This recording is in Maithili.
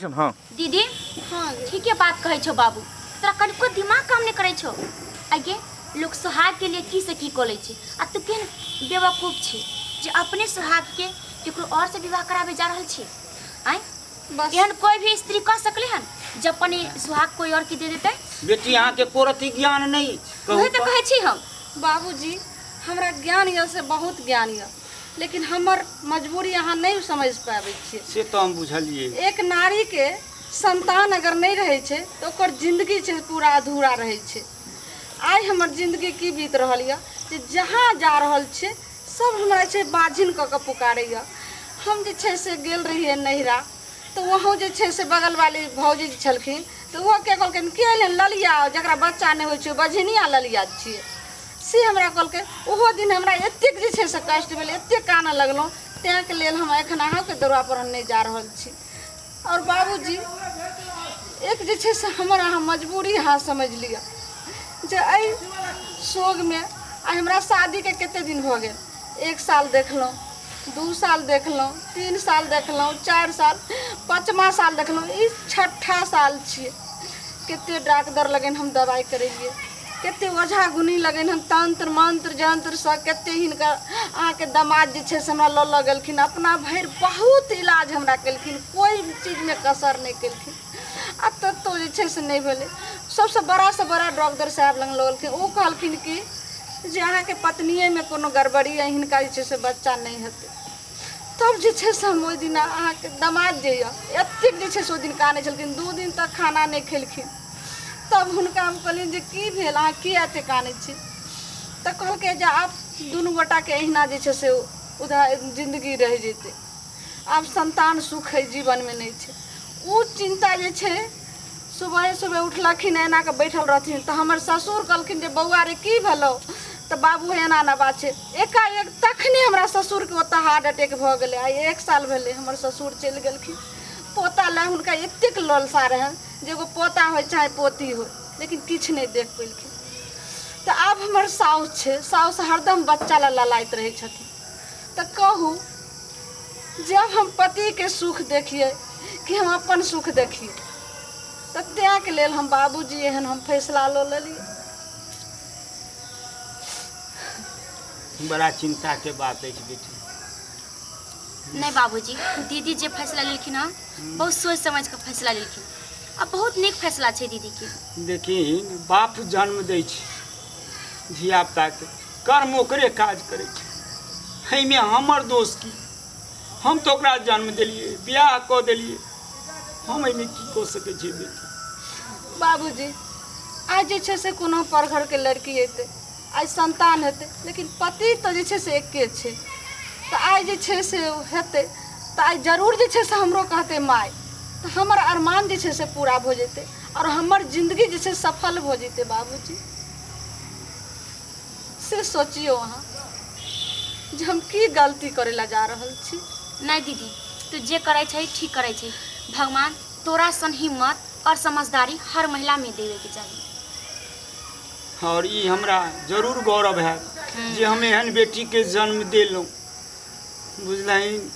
हँ। दीदी। हाँ गे। ठीके बात कहै छौ बाबू, तोरा कनिको दिमाग काम नहि करै छौ। आगे लोक सोहाग के लिए की से की कऽ लै छै, आ तू केहन बेवकूफ छी जे अपने सोहाग के केकरो और से विवाह कराबे जा रहल छी। आँय, बस एहन कोई भी स्त्री कऽ सकले हन जब अपने सुहाग कोई और के दे देते? बेटी, अहाँके एको रत्ती ज्ञान नहि अछि। कहू उहे तऽ कहै छी हम। बाबूजी, हमरा ज्ञान यऽ से बहुत ज्ञान यऽ, लेकिन हमर मजबूरी अहाँ नहि समझ पाबै छियै। से तऽ हम बुझलियै। एक नारीके संतान अगर नहि रहै छै तऽ ओकर जिन्दगी छै पूरा अधूरा रहै छै। आइ हमर जिन्दगी की बीत रहल यऽ जे जहाँ जा रहल छियै सब हमरा जे छै बाझिन कऽ कऽ पुकारैए। हम जे छै से गेल रहियै नैहरा, तऽ वहाँ जे छै से बगलवाली भौजी जे छलखिन तऽ ओहो के कहलखिन के एलै ललिया, जकरा बच्चा नहि होइ छै बझनिया ललिया छियै, से हमरा कहलकै। ओहो दिन हमरा एतेक जे छै से कष्ट भेल, एतेक कानऽ लगलहुँ, ताहिके लेल हम एखन अहाँके दौरापर हम नहि जा रहल छी। आओर बाबूजी, एक जे छै से हमर अहाँ मजबूरी अहाँ समझि लिअ जे एहि शोगमे आइ हमरा शादीके कतेक दिन भऽ गेल। 1 साल देखलहुँ, 2 साल देखलहुँ, 3 साल देखलहुँ, 4 साल, 5वां साल देखलहुँ, ई 6ठा साल छियै। कतेक डाकदर लगन हम दवाइ करेलियै, कतेक ओझा गुनी लगन हम तंत्र मंत्र जंत्रसँ, कतेक हिनकर अहाँके दमाद जे छै से हमरा लऽ लऽ गेलखिन, अपना भरि बहुत इलाज हमरा केलखिन, कोइ चीजमे कसर नहि केलखिन, आ ततहु जे छै से नहि भेलै। सबसँ बड़ासँ बड़ा डॉक्टर साहेब लग लऽ गेलखिन, ओ कहलखिन कि जे अहाँके पत्निएमे कोनो गड़बड़ी अइ, हिनका जे छै से बच्चा नहि हेतै। तब जे छै से हम ओहि दिना अहाँके दमाद जे यऽ एतेक जे छै से ओहि दिन कानै छलखिन, 2 दिन तक खाना नहि खेलखिन। तब हुनका हम कहलियनि जे की भेल, अहाँ किया एतेक कानै छी? तऽ कहलकै जे आब दुनू गोटाके एहिना जे छै से उधर जिन्दगी रहि जेतै, आब संतान सुख एहि जीवनमे नहि छै। ओ चिन्ता जे छै सुबहे सुबह उठलखिन, एना कऽ बैठल रहथिन तऽ हमर ससुर कहलखिन जे बौआ रे की भेलौ? तऽ बाबू एना एना बात छै। एकाएक तखने हमरा ससुरके ओतऽ हार्ट अटैक भऽ गेलै। आइ 1 साल भेलै हमर ससुर चलि गेलखिन। पोता लए हुनका एतेक ललसा रहनि जे एगो पोता होइ चाहे पोती होइ, लेकिन किछु नहि देख पेलखिन। तऽ आब हमर साउस छै, साउस हरदम बच्चा लए ललाइत रहै छथिन। तऽ कहू जब हम पतिके सुख देखियै कि हम अपन सुख देखियै? तऽ ताहिके लेल हम बाबूजी एहन हम फैसला लऽ लेलियै। बड़ा चिन्ताके बात अछि बेटी। नहि बाबूजी, दीदी जे फैसला लेलखिन हँ बहुत सोचि समझि कऽ फैसला लेलखिन, आ बहुत नीक फैसला छै दीदीके। देखी, बाप जन्म दै छै धियापुताके, कर्म ओकरे काज करै छै, एहिमे हमर दोष की? हम तऽ ओकरा जन्म देलियै, बियाह कऽ देलियै, हम एहिमे की कऽ सकै छियै बेटी? बाबूजी, आइ जे छै से कोनो पर घरके लड़की अयतै, आइ संतान हेतै, लेकिन पति तऽ जे छै से एके छै। तऽ आइ जे छै से हेतै तऽ आइ जरूर जे छै से हमरो कहतै माय, तऽ हमर अरमान जे छै से पूरा भऽ जेतै आओर हमर जिन्दगी जे छै सफल भऽ जेतै। बाबूजी, से सोचियौ अहाँ जे हम की गलती करै लए जा रहल छी। नहि दीदी, तू जे करै छै ठीक करै छै। भगवान तोरा सन हिम्मत और समझदारी हर महिला में देवे के चाही। और ई हमरा जरूर गौरव हैत जे हम एहन बेटीके जन्म देलहुँ, बुझलहिन?